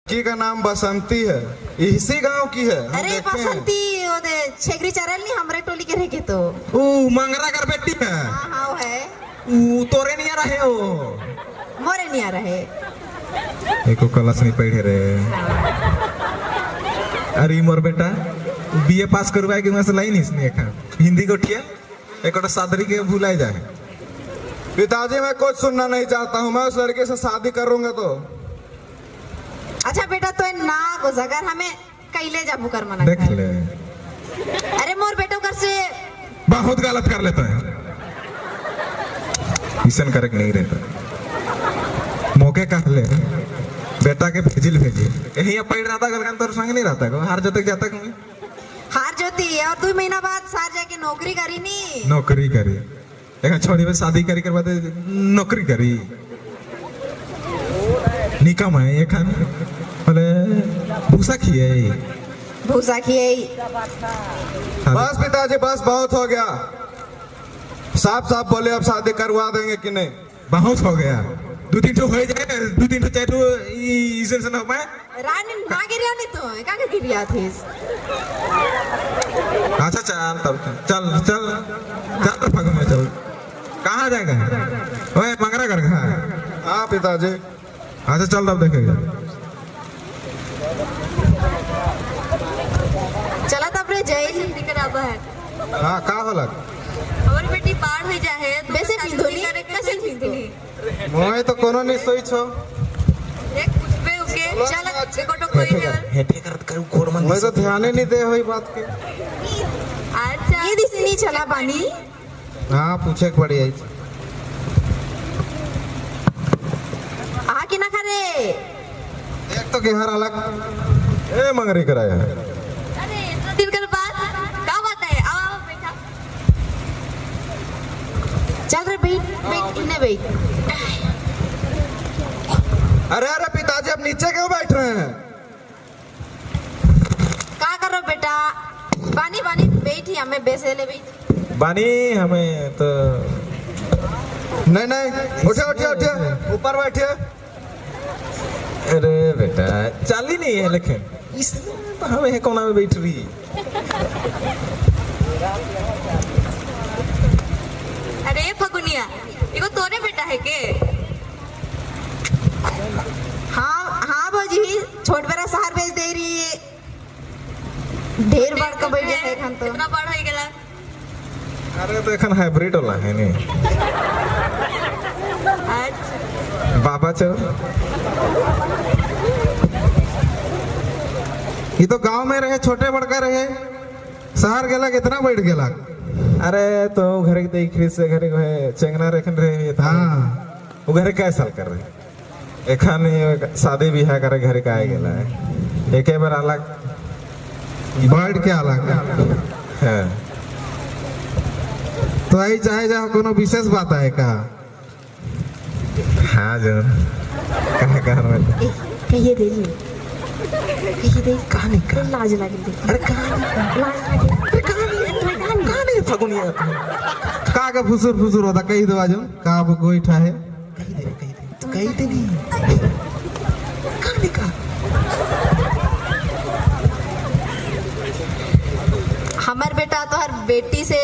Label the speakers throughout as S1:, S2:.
S1: लड़की का नाम बसंती है, इसी गांव की है। हम
S2: अरे
S1: देखते हैं।
S2: बसंती ओदे छेगरी चरल नहीं हमरे टोली के रहे तो।
S3: ऊ मंगरा कर बेटी है।
S2: हाँ हाँ वो है।
S3: ऊ तोरे नहीं आ रहे हो।
S2: मोरे नहीं आ रहे।
S3: एको क्लास नहीं पढ़े रे। अरे मोर बेटा बीए पास करवाए के वहां से लाई नहीं इसने एखन हिंदी गोठिया एक सादरी के भुलाए जाए।
S1: पिताजी मैं कुछ सुनना नहीं चाहता हूँ, मैं उस लड़के से शादी करूंगा तो।
S2: अच्छा बेटा तो ना गुजगर हमें कैले जाबू कर मना
S3: देख ले।
S2: अरे मोर बेटो कर से
S3: बहुत गलत कर लेता है, ईसन करक नहीं रहता। मौके कह ले बेटा के भेजिल भेजी यही पढ़ रहा था गलकन तोर संग नहीं रहता को हार जोतक जाता को
S2: हार जोती और 2 महीना बाद सार जाके नौकरी करी नी।
S3: नौकरी करी एक छोड़ी में शादी करी कर बाद नौकरी करी निकम है एखन बोले भूसा खिए
S2: भूसा खिए।
S1: बस पिताजी बस बहुत हो गया, साफ साफ बोले अब शादी करवा देंगे कि नहीं।
S3: बहुत हो गया, 2-3 ठो हो जाए, 2-3 ठो 4 ठो इसन से ना हो पाए।
S2: रानी ना गिरिया नहीं तो का के गिरिया थीस।
S3: अच्छा चल तब चल चल चल फगुन में चल। कहाँ जाएगा ओए मंगरा कर कहाँ?
S1: हाँ पिताजी।
S3: अच्छा चल तब देखेगा।
S2: चला तब रे जय
S4: निकल आता है।
S1: हाँ का होला
S4: और बेटी पार हो जाए तो
S2: वैसे पिंधोली कैसे पिंधोली
S1: मोए तो कोनो नहीं सोई छो।
S4: एक पूछबे ओके चल एकोटो कोई है
S3: हेठे करत करू कोड मन
S1: मैं तो ध्यान ही नहीं दे होई बात के।
S4: अच्छा
S2: ये this नहीं चला पानी।
S1: हां पूछे के पड़ी आई
S2: आ के ना करे
S1: एक तो गेहर अलग
S3: ए मंगरी कराया।
S4: अरे इतना दिन कर बाद का बात है, आओ आओ बैठा।
S2: चल रे बैठ बैठ इने बैठ।
S1: अरे अरे पिताजी अब नीचे क्यों बैठ रहे हैं?
S2: का करो बेटा पानी पानी बैठी हमें बेसे ले बैठ
S3: बानी हमें तो
S1: नहीं नहीं उठे उठे उठे ऊपर बैठिए।
S3: अरे बेटा चाली नहीं है लेकिन इसलिए तो हमें है कोना में बैठ रही।
S4: अरे फगुनिया एगो तोरे बेटा है के?
S2: हाँ हाँ भौजी छोट बड़ा शहर भेज दे रही है, ढेर बड़ के बैठ है एखन तो
S4: इतना बड़ हो गेला।
S3: अरे तो एखन हाइब्रिड होला है नहीं।
S4: अच्छा
S3: बाबा चल
S1: ये तो गांव में रहे छोटे बड़का रहे, शहर गेला कितना बैठ गेला।
S3: अरे तो घर के देख रही से घर के चेंगना रखन रहे।
S1: हाँ
S3: वो घर कै साल कर रहे एखन शादी ब्याह करे घर का आए गेला है एके बार अलग
S1: बैठ के अलग
S3: है।
S1: तो आई चाहे जा कोनो विशेष बात है का?
S3: हाँ जन कहा कहा
S2: कहिए दे जी कहिए दे
S3: कहानी का
S2: लाज लागे दे।
S3: अरे कहानी
S2: लाज लागे।
S3: अरे कहानी कहानी फगुनिया
S1: का का फुसुर फुसुर होता कही दो बाजू का गोईठा है
S3: कही दे कही दे तो कही दे नहीं कहानी का।
S2: हमार बेटा तो हर बेटी से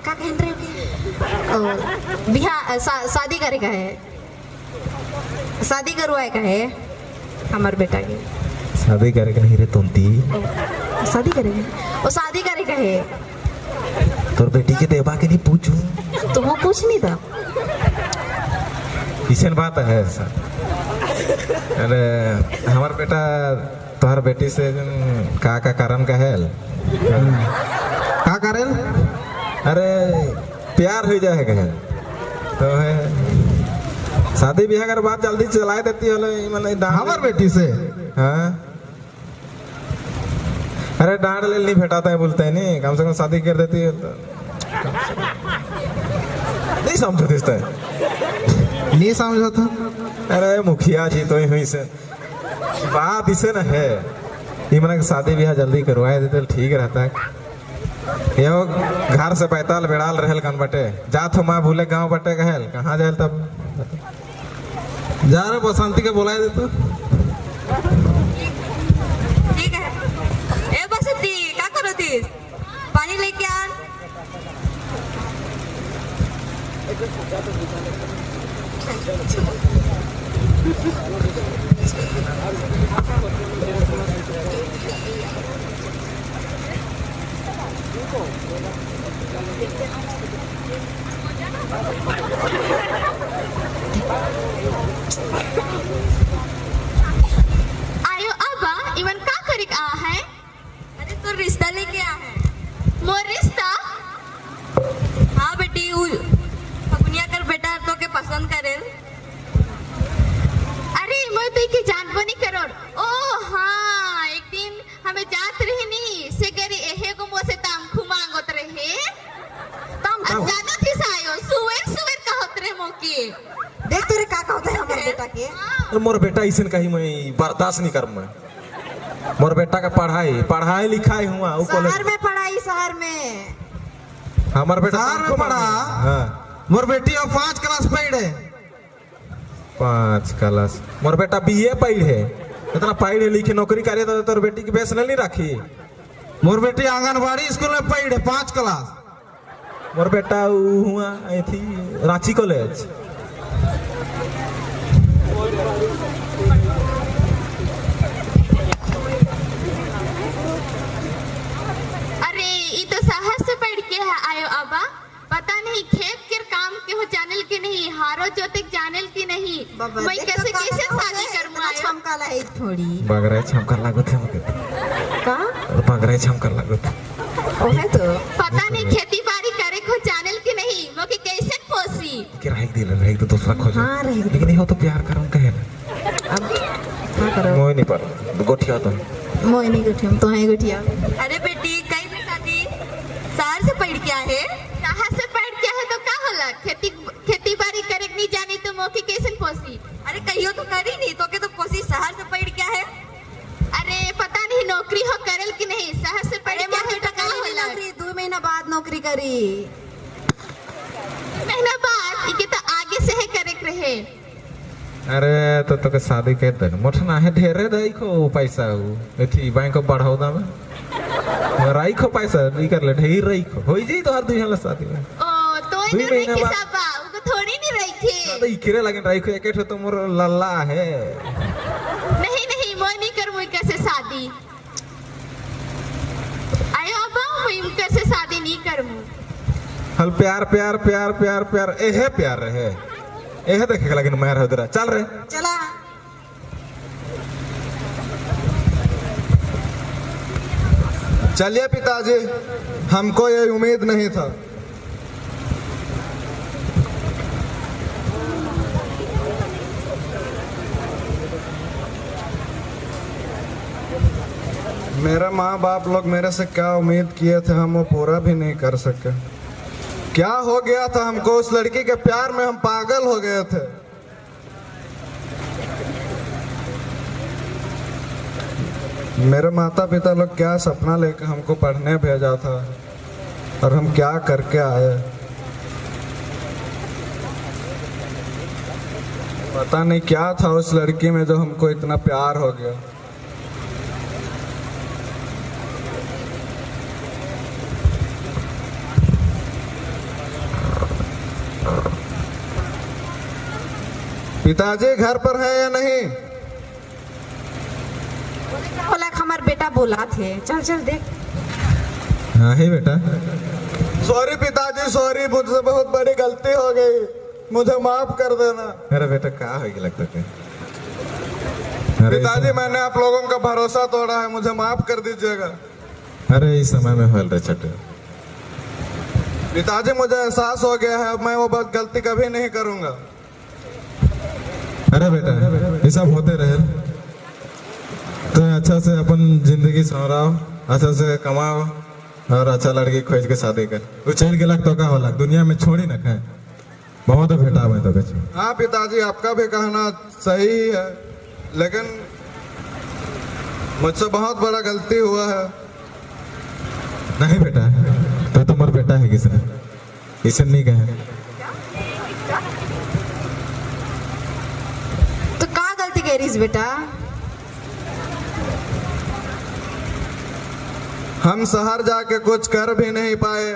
S2: का कहन रहे हो बिहार शादी करे का है, शादी करवाए का है हमार बेटा के।
S3: शादी करे के नहीं रे तुमती
S2: शादी करेगा वो शादी करे का है
S3: तोर बेटी के देबा के नहीं पूछू
S2: तो वो पूछ नहीं था।
S3: इसन बात है सर। अरे हमार बेटा तोहर बेटी से का का कारण का है
S1: का करेल?
S3: अरे प्यार हो जाए कहे तो है शादी ब्याह कर बात जल्दी चला देती है माने
S1: हमार बेटी से।
S3: हाँ अरे डांट ले नहीं भेटाता है बोलते हैं नहीं कम से कम शादी कर देती है तो नहीं समझो है
S1: नहीं समझो था।
S3: अरे मुखिया जी तो हुई से बात इसे न है ये मने शादी ब्याह जल्दी करवाए देते ठीक रहता है। यो घर से बैताल बेड़ाल रहल कन बटे जात हो माँ भूले गांव बटे कहल कहाँ जाए तब
S1: जा रहे बसंती के बुलाए देते।
S4: हमें जात रहे नी से गरी एहे को मोसे तामखू मांगत रहे।
S2: तम
S4: जानो थी सायो सुवेर सुवेर कहत रहे मोके।
S2: देख तोरे का कहत है हमर बेटा के।
S3: और मोर बेटा ऐसन कहीं मैं बर्दाश्त नहीं कर मैं। मोर बेटा का पढ़ाई पढ़ाई लिखाई हुआ उ कॉलेज
S2: शहर में पढ़ाई, शहर में
S3: हमार बेटा
S1: शहर में पढ़ा।
S3: हां
S1: मोर बेटी अब 5 क्लास पढ़े।
S3: 5 क्लास मोर बेटा बीए पढ़ है, इतना पढ़े लिखे नौकरी करे तो तोर बेटी के बेस नहीं रखी।
S1: मोर बेटी आंगनबाड़ी स्कूल में पढ़े 5 क्लास।
S3: मोर बेटा उ हुआ थी रांची कॉलेज।
S4: अरे ये तो शहर से पढ़ के है आयो अबा, पता नहीं खेत के काम के हो जानल के नहीं, हारो जोते जानल की नहीं। मैं कैसे कैसे शादी करमु आयो।
S2: छमका ला थोड़ी
S3: बगरे छमका लागत है मोके
S2: का
S3: बगरे छमका लागत
S2: ओहे तो
S4: पता नहीं खेती बाड़ी करे को जानल की नहीं, मोके कैसे पोसी
S3: के राख दिल राख दे दूसरा खोज।
S2: हां रह
S3: लेकिन हो तो प्यार करम कहे ना।
S2: अब का करो
S3: मोय नहीं पर गोठिया तो
S2: मोय नहीं गोठिया तो है गोठिया।
S4: अरे बेटी कई में शादी शहर से पढ़ के है, शहर से पढ़ के है तो का होला, खेती खेती बाड़ी करे नहीं जानी तो मोके कैसे पोसी।
S5: अरे कहियो तो करी नहीं तो के तो पोसी, शहर से पढ़ के है।
S4: अरे पता नहीं नौकरी हो करल कि नहीं, शहर से पढ़ के है तो का होला।
S2: नौकरी 2 महीना बाद नौकरी करी,
S4: 2 महीना बाद इके तो आगे से है करे रहे।
S3: अरे तो तोके शादी के दे मोठना है ढेरे देखो पैसा उ एथी बैंक ऑफ बड़ौदा में राइखो पैसा नहीं कर ले ढेर राइखो होई जी तोहर दुई हल शादी में।
S4: ओ तो
S3: दुई
S4: नहीं
S3: महीना
S4: रखे
S3: बाद
S4: सबा उको थोड़ी नहीं रखे
S3: तो इकरे लगन राइखो एक ठो तो मोर लल्ला है।
S4: नहीं नहीं मोय नहीं कर मुई कैसे शादी। आयो अब्बा मुई कैसे शादी नहीं करमु।
S3: हल प्यार प्यार प्यार प्यार प्यार एहे प्यार रहे एहे देखे लगिन मैं रह उधर चल रे
S2: चला।
S1: चलिए पिताजी, हमको ये उम्मीद नहीं था। मेरा माँ बाप लोग मेरे से क्या उम्मीद किए थे, हम वो पूरा भी नहीं कर सके। क्या हो गया था हमको, उस लड़की के प्यार में हम पागल हो गए थे। मेरे माता पिता लोग क्या सपना लेकर हमको पढ़ने भेजा था और हम क्या करके आए, पता नहीं क्या था उस लड़की में जो हमको इतना प्यार हो गया। पिताजी घर पर है या नहीं?
S2: बोला हमार बेटा बोला थे, चल चल देख।
S3: हाँ है बेटा।
S1: सॉरी पिताजी सॉरी, मुझसे बहुत बड़ी गलती हो गई, मुझे माफ कर देना।
S3: अरे बेटा क्या हो गया लगता है?
S1: पिताजी मैंने आप लोगों का भरोसा तोड़ा है, मुझे माफ कर दीजिएगा।
S3: अरे इस समय में होल रे छठे।
S1: पिताजी मुझे एहसास हो गया है, अब मैं वो बहुत गलती कभी नहीं करूँगा।
S3: अरे बेटा ये सब होते रहे, तो अच्छा से अपन जिंदगी संवराओ, अच्छा से कमाओ और अच्छा लड़की खोज के शादी कर। वो चल गेलक तो का होला, दुनिया में छोड़ी न खाए बहुत भेटा में तो कुछ।
S1: हाँ पिताजी आपका भी कहना सही है, लेकिन मुझसे बहुत बड़ा गलती हुआ है।
S3: नहीं बेटा तो तुम्हारा बेटा है किसने इसे नहीं कहे।
S2: तो का गलती करीस बेटा?
S1: हम शहर जाके कुछ कर भी नहीं पाए।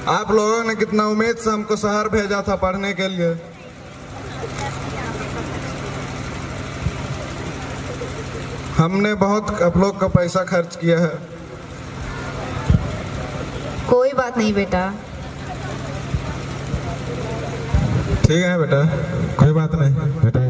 S1: आप लोगों ने कितना उम्मीद से हमको शहर भेजा था पढ़ने के लिए। हमने बहुत आप लोग का पैसा खर्च किया है।
S2: कोई बात नहीं बेटा।
S3: ठीक है बेटा, कोई बात नहीं बेटा।